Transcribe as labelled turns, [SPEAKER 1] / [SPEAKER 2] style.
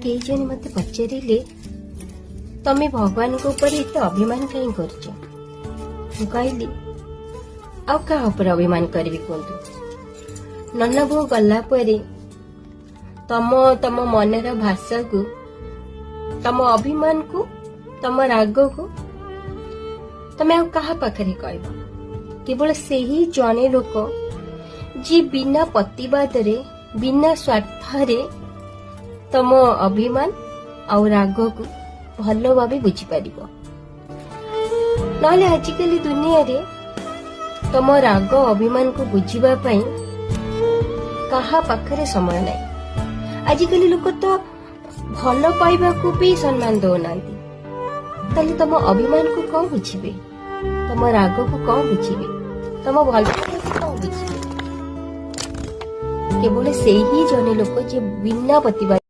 [SPEAKER 1] କେହି ଜଣେ ମତେ ପଚାରିଲେ, ତମେ ଭଗବାନଙ୍କ ଉପରେ ଏତେ ଅଭିମାନ କାହିଁ କରୁଛ? ମୁଁ କହିଲି, ଆଉ କାହା ଉପରେ ଅଭିମାନ କରିବି କୁହନ୍ତୁ? ନନା ବୋଉ ଗଲା ପରେ ତମ ମନର ଭାଷାକୁ, ତମ ଅଭିମାନକୁ, ତମ ରାଗକୁ ତମେ ଆଉ କାହା ପାଖରେ କହିବ? କେବଳ ସେହି ଜଣେ ଲୋକ, ଯିଏ ବିନା ପ୍ରତିବାଦରେ, ବିନା ସ୍ୱାର୍ଥରେ ତମ ଅଭିମାନ ଆଉ ରାଗକୁ ଭଲ ଭାବେ ବୁଝିପାରିବ। ନହେଲେ ଆଜିକାଲି ଦୁନିଆରେ ତମ ରାଗ ଅଭିମାନକୁ ବୁଝିବା ପାଇଁ କାହା ପାଖରେ ସମୟ ନାହିଁ। ଆଜିକାଲି ଲୋକ ତ ଭଲ ପାଇବାକୁ ବି ସମ୍ମାନ ଦଉନାହାନ୍ତି, ତାହେଲେ ତମ ଅଭିମାନକୁ କଣ ବୁଝିବେ? ତମ ରାଗକୁ କଣ ବୁଝିବେ? ତମ ଭଲ ପାଇବାକୁ କଣ ବୁଝିବେ? କେବଳ ସେହି ଜଣେ ଲୋକ, ଯିଏ ବିନା ପ୍ରତିବାଦ